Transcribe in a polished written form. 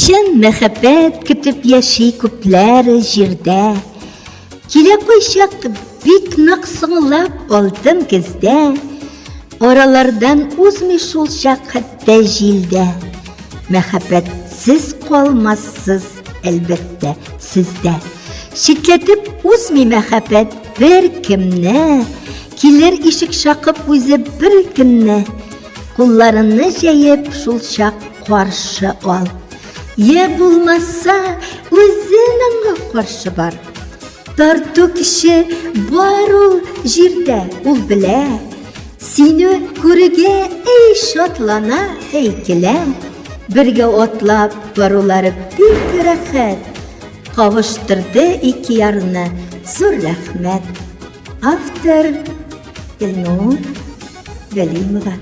Чын мәхәббәт көтеп яши күпләр җирдә. Килә кайчак бик нык соңлап алтын көздә. Аралардан узмый шул чак хәтта җилдә. Мәхәббәтсез калмассыз, әлбәттә, сездә. Читләтеп узмый мәхәббәт бер кемне. Килер ишек шакып үзе бер көнне. Кулларыңны җәеп шул чак каршы ал. Йә булмаса, үзен аңа каршы бар. Тарту кеше бар ул җирдә, ул белә. Сине күрергә әй шатлана, әй килә. Бергә атлап барулары бик рәхәт. Кавыштырды ике ярны, зур рәхмәт. Автор Илнур Галимова.